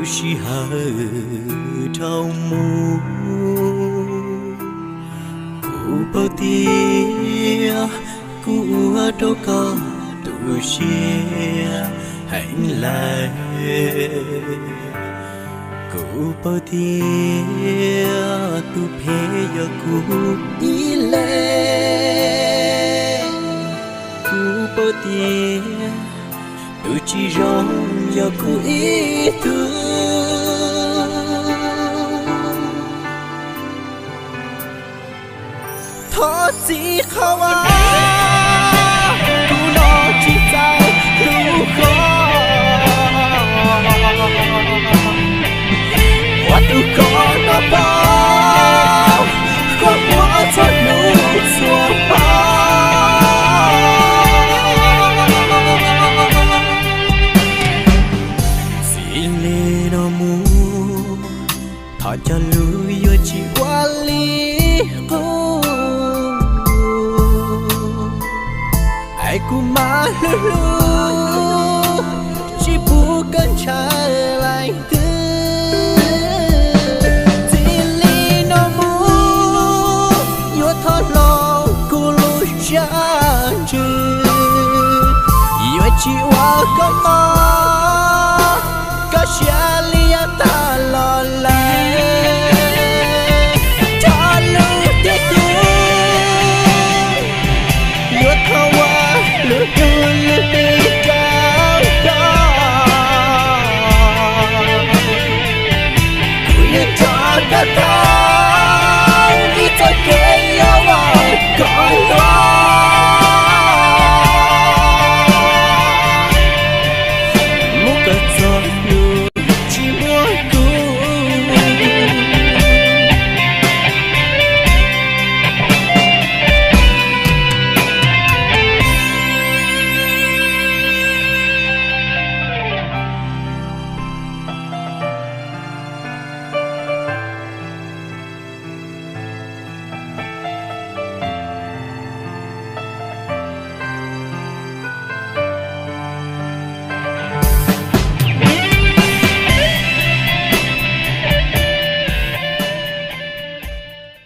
Sij hawm dhau mus, kuv paub tias kuv ua rau koj tu siab heev lawm. Kuv paub tias tus phem yog kuv ib leeg. Kuv paub tias tus tsis zoo yog kuv ib tug. Thov txim qhov uas kuv los tsis txais lub kho, uas tus kho no pom koj ua txhua hnub txhua hmo. Txij li no mus, thov cog lus yuav tsis ua li qub, es kuv mam hlub hlub tsis pub koj ntshaw leej twg. Txij li no mus, yuav thov hloov kuv lub zaj ntsws, yuav tsis ua koj mob koj siab